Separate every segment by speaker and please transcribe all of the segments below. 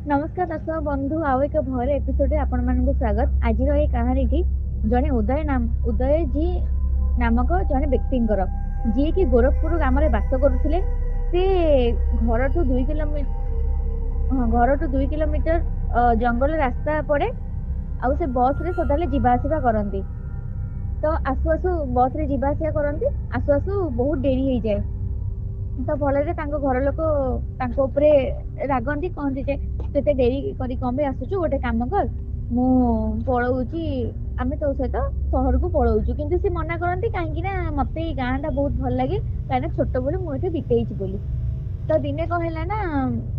Speaker 1: ନମସ୍କାର ଦର୍ଶକ ବନ୍ଧୁ, ଆଉ ଏକ ଭୟର ଏପିସୋଡରେ ଆପଣମାନଙ୍କୁ ସ୍ୱାଗତ। ଆଜିର ଏଇ କାହାଣୀଟି ଜଣେ ଉଦୟ ନାମ ଉଦୟଜୀ ନାମକ ଜଣେ ବ୍ୟକ୍ତିଙ୍କର, ଯିଏକି ଗୋରଖପୁର ଗ୍ରାମରେ ବାସ କରୁଥିଲେ। ସେ ଘରଠୁ 2 କିଲୋମିଟର, ହଁ, ଘରଠୁ 2 କିଲୋମିଟର ଜଙ୍ଗଲ ରାସ୍ତା ପଡେ, ଆଉ ସେ ବସରେ ସଦାବେଳେ ଯିବା ଆସିବା କରନ୍ତି। ତ ଆସୁ ଆସୁ ବସରେ ଯିବା ଆସିବା କରନ୍ତି, ଆସୁ ଆସୁ ବହୁତ ଡେରି ହେଇଯାଏ। ତ ଫଳରେ ତାଙ୍କ ଘର ଲୋକ ତାଙ୍କ ଉପରେ ରାଗନ୍ତି, କହନ୍ତି ଯେ ତୁ ଏତେ ଡେରି କରି କଣ ପାଇଁ ଆସୁଛୁ, ଗୋଟେ କାମ କର, ମୁଁ ପଳଉଛି, ଆମେ ତୋ ସହିତ ସହରକୁ ପଳଉଛୁ। କିନ୍ତୁ ସେ ମନା କରନ୍ତି, କାହିଁକି ନା ମତେ ଏଇ ଗାଁ ଟା ବହୁତ ଭଲ ଲାଗେ, କାହିଁକିନା ଛୋଟବେଳୁ ମୁଁ ଏଠି ବିତେଇଛି ବୋଲି। ତ ଦିନେ କଣ ହେଲା ନା,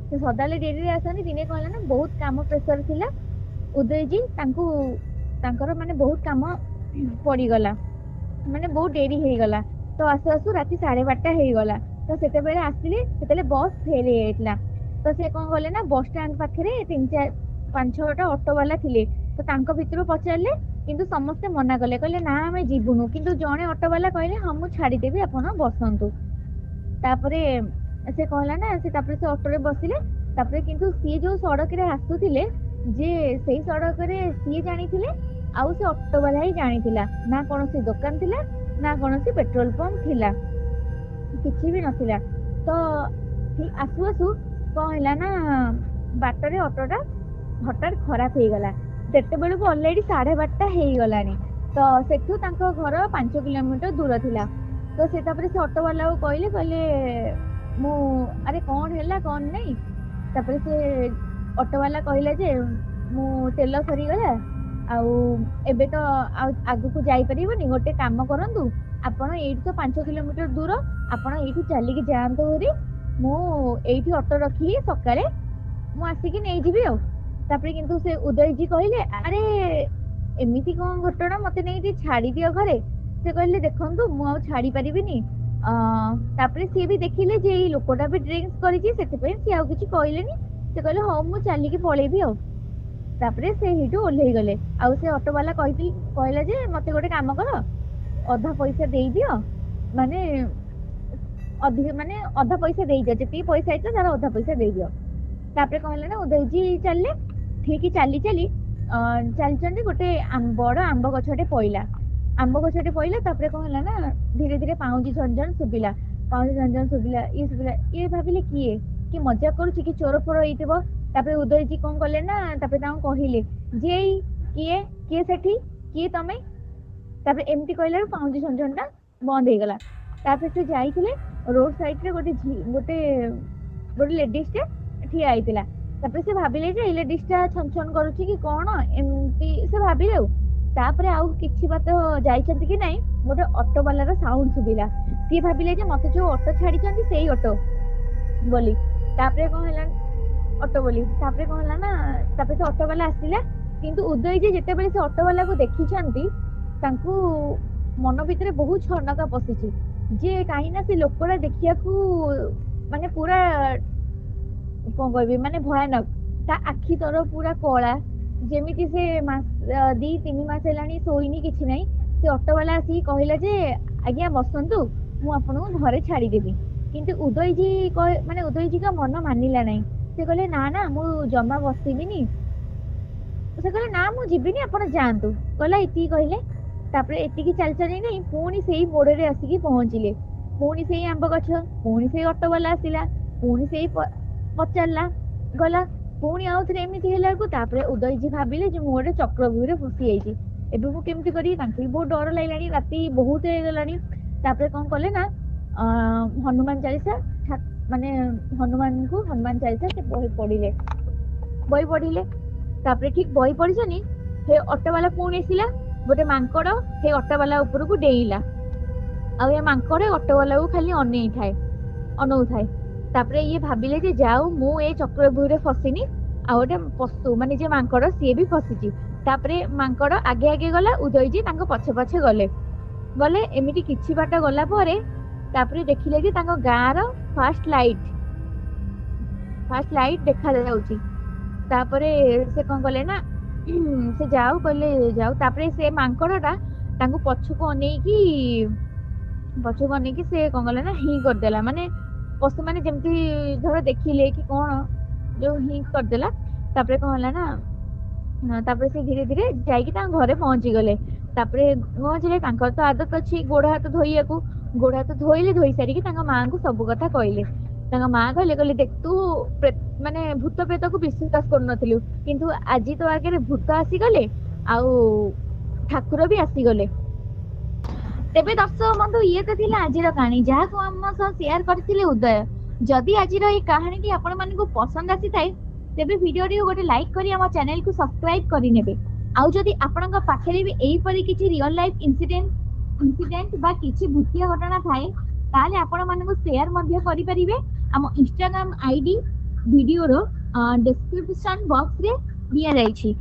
Speaker 1: ସେ ସଦାବେଳେ ଡେରିରେ ଆସନ୍ତି। ଦିନେ କଣ ହେଲା ନା, ବହୁତ କାମ ପ୍ରେସର ଥିଲା ଉଦୟଜୀ ତାଙ୍କୁ, ତାଙ୍କର ମାନେ ବହୁତ କାମ ପଡିଗଲା, ମାନେ ବହୁତ ଡେରି ହେଇଗଲା। ତ ଆସୁ ଆସୁ ରାତି 12:30 ହେଇଗଲା। ତ ସେତେବେଳେ ଆସିଲେ, ସେତେବେଳେ ବସ୍ ଫେଲ ହେଇଯାଇଥିଲା। ତ ସେ କଣ କଲେ ନା, ବସଷ୍ଟାଣ୍ଡ ପାଖରେ 3 4 5 6ଟା ଅଟୋ ବାଲା ଥିଲେ, ତ ତାଙ୍କ ଭିତରୁ ପଚାରିଲେ, କିନ୍ତୁ ସମସ୍ତେ ମନା କଲେ, କହିଲେ ନା ଆମେ ଯିବୁନୁ। କିନ୍ତୁ ଜଣେ ଅଟୋ ବାଲା କହିଲେ ହଁ ମୁଁ ଛାଡିଦେବି, ଆପଣ ବସନ୍ତୁ। ତାପରେ ସେ କହିଲା ନା, ସେ ତାପରେ ସେ ଅଟୋରେ ବସିଲେ। ତାପରେ କିନ୍ତୁ ସିଏ ଯୋଉ ସଡକରେ ଆସୁଥିଲେ, ଯେ ସେଇ ସଡକରେ ସିଏ ଜାଣିଥିଲେ ଆଉ ସେ ଅଟୋ ବାଲା ହିଁ ଜାଣିଥିଲା, ନା କୌଣସି ଦୋକାନ ଥିଲା ନା କୌଣସି ପେଟ୍ରୋଲ ପମ୍ପ ଥିଲା, କିଛି ବି ନଥିଲା। ତ ଆସୁ ଆସୁ କଣ ହେଲା ନା, ବାଟରେ ଅଟୋଟା ହଠାତ୍ ଖରାପ ହେଇଗଲା। ସେତେବେଳକୁ ଅଲରେଡି 12:30 ହେଇଗଲାଣି। ତ ସେଠୁ ତାଙ୍କ ଘର 5 କିଲୋମିଟର ଦୂର ଥିଲା। ତ ସେ ତାପରେ ସେ ଅଟୋ ବାଲାକୁ କହିଲେ, କହିଲେ ମୁଁ ଆରେ କଣ ହେଲା କଣ ନାଇଁ। ତାପରେ ସେ ଅଟୋ ବାଲା କହିଲା ଯେ ମୁଁ ତେଲ ସରିଗଲା, ଆଉ ଏବେ ତ ଆଉ ଆଗକୁ ଯାଇପାରିବନି, ଗୋଟେ କାମ କରନ୍ତୁ, ଆପଣ ଏଇଠୁ ତ 5 କିଲୋମିଟର ଦୂର, ଆପଣ ଏଇଠୁ ଚାଲିକି ଯାଆନ୍ତୁ ହେରି, ମୁଁ ଏଇଠି ଅଟୋ ରଖିକି ସକାଳେ ମୁଁ ଆସିକି ନେଇଯିବି ଆଉ। ତାପରେ କିନ୍ତୁ ସେ ଉଦୟଜୀ କହିଲେ ଆରେ ଏମିତି କଣ ଘଟଣା, ମତେ ନେଇକି ଛାଡିଦିଅ ଘରେ। ସେ କହିଲେ ଦେଖନ୍ତୁ ମୁଁ ଆଉ ଛାଡି ପାରିବିନି। ତାପରେ ସିଏ ବି ଦେଖିଲେ ଯେ ଏଇ ଲୋକଟା ବି ଡ୍ରିଙ୍କସ କରିଛି, ସେଥିପାଇଁ ସିଏ ଆଉ କିଛି କହିଲେନି। ସେ କହିଲେ ହଉ ମୁଁ ଚାଲିକି ପଳେଇବି ଆଉ। ତାପରେ ସେ ସେଇଠୁ ଓହ୍ଲେଇ ଗଲେ। ଆଉ ସେ ଅଟୋ ବାଲା କହିଲା ଯେ ମତେ ଗୋଟେ କାମ କର, ଅଧା ପଇସା ଦେଇଦିଅ, ମାନେ ଅଧିକ ମାନେ ଅଧା ପଇସା ଦେଇଦିଅ, ଯେତିକି ପଇସା ହେଇଥିଲା ତାର ଅଧା ପଇସା ଦେଇଦିଅ। ତାପରେ କଣ ହେଲା ନା, ଉଦୟଜୀ ଚାଲିଲେ, ଠିକ ଚାଲି ଚାଲି ଚାଲିଛନ୍ତି, ଗୋଟେ ବଡ ଆମ୍ବ ଗଛଟେ ପଇଲା। ଆମ୍ବ ଗଛଟେ ପଇଲା। ତାପରେ କଣ ହେଲା ନା, ଧୀରେ ଧୀରେ ପାଉଁଜି ଝଣଝଣ ଶୁଭିଲା, ପାଉଁଜି ଝଣଝଣ ଶୁଭିଲା, ଇଏ ଶୁଭିଲା। ଇଏ ଭାବିଲେ କିଏ, କି ମଜା କରୁଛି କି ଚୋର ଫୋର ହେଇଥିବ। ତାପରେ ଉଦୟଜୀ କଣ କଲେ ନା, ତାପରେ ତାଙ୍କୁ କହିଲେ ଯେ ଏଇ କିଏ, କିଏ ସେଠି, କିଏ ତମେ। ତାପରେ ଏମିତି କହିଲା ବେଳକୁ ପାଉଁଜି ଝଣଝଣ ଟା ବନ୍ଦ ହେଇଗଲା। ତାପରେ ସେ ଯାଇଥିଲେ ରୋଡ ସାଇଡ ରେ ଗୋଟେ ଗୋଟେ ଗୋଟେ ଲେଡିଜ ଟେ ଠିଆ ହେଇଥିଲା। ତାପରେ ସେ ଭାବିଲେ ଯେ ଏଇ ଲେଡିଜ ଟା ଛନ ଛନ କରୁଛି କି କଣ, ଏମିତି ସେ ଭାବିଲେ ଆଉ। ତାପରେ ଆଉ କିଛି ବାଟ ଯାଇଛନ୍ତି କି ନାଇଁ, ଗୋଟେ ଅଟୋ ବାଲାର ସାଉଣ୍ଡ ଶୁଭିଲା। ସିଏ ଭାବିଲେ ଯେ ମତେ ଯୋଉ ଅଟୋ ଛାଡିଛନ୍ତି ସେଇ ଅଟୋ ବୋଲି। ତାପରେ କଣ ହେଲା, ଅଟୋ ବୋଲି। ତାପରେ କଣ ହେଲା ନା, ତାପରେ ସେ ଅଟୋ ବାଲା ଆସିଲା। କିନ୍ତୁ ଉଦୟଜୀ ଯେତେବେଳେ ସେ ଅଟୋ ବାଲାକୁ ଦେଖିଛନ୍ତି, ତାଙ୍କୁ ମନ ଭିତରେ ବହୁତ ଛନକା ପଶିଛି, ଯେ କାହିଁକି ନା ସେ ଲୋକଟା ଦେଖିବାକୁ ମାନେ ପୁରା କଣ କହିବି, ମାନେ ଭୟାନକ। ତା ଆଖି ତର ପୁରା କଳା, ଯେମିତି ସେ ମାସ 2-3 ମାସ ହେଲାଣି ଶୋଇନି କିଛି ନାହିଁ। ସେ ଅଟୋ ବାଲା ଆସିକି କହିଲା ଯେ ଆଜ୍ଞା ବସନ୍ତୁ, ମୁଁ ଆପଣଙ୍କୁ ଘରେ ଛାଡିଦେବି। କିନ୍ତୁ ଉଦୟଜୀ ମାନେ ଉଦୟଜୀଙ୍କ ମନ ମାନିଲା ନାହିଁ। ସେ କହିଲେ ନା ନା ମୁଁ ଜମା ବସିବିନି। ସେ କହିଲେ ନା ମୁଁ ଯିବିନି, ଆପଣ ଯାଆନ୍ତୁ। କହିଲା ଏତିକି କହିଲେ। ତାପରେ ଏତିକି ଚାଲି ଚାଲି ନାଇଁ ପୁଣି ସେଇ ମୋଡରେ ଆସିକି ପହଞ୍ଚିଲେ। ପୁଣି ସେଇ ଆମ୍ବ ଗଛ, ପୁଣି ସେଇ ଅଟୋ ବାଲା ଆସିଲା, ପୁଣି ସେଇ ପଚାରିଲା, ଗଲା। ପୁଣି ଆଉଥରେ ଏମିତି ହେଲା ବେଳକୁ ତାପରେ ଉଦୟଜୀ ଭାବିଲେ ଯେ ମୁଁ ଗୋଟେ ଚକ୍ରବ୍ୟୁହରେ ଫସି ଯାଇଛି, ଏବେ ମୁଁ କେମିତି କରିବି। ତାଙ୍କୁ ବି ବହୁତ ଡର ଲାଗିଲାଣି, ରାତି ବହୁତ ହେଇଗଲାଣି। ତାପରେ କଣ କଲେ ନା, ହନୁମାନ ଚାଳିଶା, ମାନେ ହନୁମାନଙ୍କୁ ହନୁମାନ ଚାଳିଶା ସେ ବହି ପଢିଲେ, ବହି ପଢିଲେ। ତାପରେ ଠିକ ବହି ପଢିଛନ୍ତି, ସେ ଅଟୋ ବାଲା ପୁଣି ଆସିଲା। ଗୋଟେ ମାଙ୍କଡ ସେ ଅଟୋ ବାଲା ଉପରକୁ ଡେଇଁଲା, ଆଉ ଏ ମାଙ୍କଡ ଅଟୋ ବାଲାକୁ ଖାଲି ଅନେଇଥାଏ, ଅନଉଥାଏ। ତାପରେ ଇଏ ଭାବିଲେ ଯେ ଯାଉ ମୁଁ ଏ ଚକ୍ରବ୍ୟୁହରେ ଫସିନି, ଆଉ ଗୋଟେ ପଶୁ ମାନେ ଯେ ମାଙ୍କଡ ସିଏ ବି ଫସିଛି। ତାପରେ ମାଙ୍କଡ ଆଗେ ଆଗେ ଗଲା, ଉଦୟଜୀ ତାଙ୍କ ପଛେ ପଛେ ଗଲେ। ଗଲେ ଏମିତି କିଛି ବାଟ ଗଲା ପରେ ତାପରେ ଦେଖିଲେ ଯେ ତାଙ୍କ ଗାଁର ଫାଷ୍ଟ ଲାଇଟ ଦେଖା ଯାଉଛି। ତାପରେ ସେ କଣ କଲେ ନା, ସେ ଯାଉ କହିଲେ ଯାଉ। ତାପରେ ସେ ମାଙ୍କଡ ଟା ତାଙ୍କୁ ପଛକୁ ଅନେଇକି, ପଛକୁ ଅନେଇକି ସେ କଣ କଲେ ନା ହିଁ କରିଦେଲା। ମାନେ ପଶୁ ମାନେ ଯେମିତି ଧର ଦେଖିଲେ କି କଣ, ଯୋଉ ହିଁ କରିଦେଲା। ତାପରେ କଣ ହେଲା ନା, ତାପରେ ସେ ଧୀରେ ଧୀରେ ଯାଇକି ତାଙ୍କ ଘରେ ପହଞ୍ଚି ଗଲେ। ତାପରେ ପହଞ୍ଚିଲେ, ତାଙ୍କର ତ ଆଦତ ଅଛି ଗୋଡ ହାତ ଧୋଇବାକୁ। ଗୋଡ ହାତ ଧୋଇଲେ, ଧୋଇ ସାରିକି ତାଙ୍କ ମାଆଙ୍କୁ ସବୁ କଥା କହିଲେ। ତାଙ୍କ ମା କହିଲେ, କହିଲେ ଦେଖ, ତୁ ମାନେ ଭୂତ ପ୍ରେତକୁ ବିଶ୍ୱାସ କରୁନଥିଲୁ, କିନ୍ତୁ ଆଜି ତୋ ଆଗରେ ଭୂତ ଆସିଗଲେ ଆଉ ଠାକୁର ବି ଆସିଗଲେ। ତେବେ ଦର୍ଶକ ବନ୍ଧୁ, ଇଏ ତ ଥିଲା ଆଜିର କାହାଣୀ, ଯାହାକୁ ଆମ ସହ ସେୟାର କରିଥିଲେ ଉଦୟ। ଯଦି ଆଜିର ଏଇ କାହାଣୀଟି ଆପଣ ମାନଙ୍କୁ ପସନ୍ଦ ଆସିଥାଏ, ତେବେ ଭିଡିଓଟିକୁ ଗୋଟେ ଲାଇକ୍ କରି ଆମ ଚ୍ୟାନେଲକୁ ସବସ୍କ୍ରାଇବ କରିନେବେ। ଆଉ ଯଦି ଆପଣଙ୍କ ପାଖରେ ବି ଏହିପରି କିଛି ରିଅଲ ଲାଇଫ ଇନସିଡେଣ୍ଟ ବା କିଛି ଭୂତିଆ ଘଟଣା ଥାଏ, ତାହେଲେ ଆପଣ ମାନଙ୍କୁ ସେୟାର ମଧ୍ୟ କରିପାରିବେ। ଆମ ଇନଷ୍ଟାଗ୍ରାମ ଆଇଡି ଭିଡିଓର ଡେସ୍କ୍ରିପସନ ବକ୍ସରେ ଦିଆଯାଇଛି।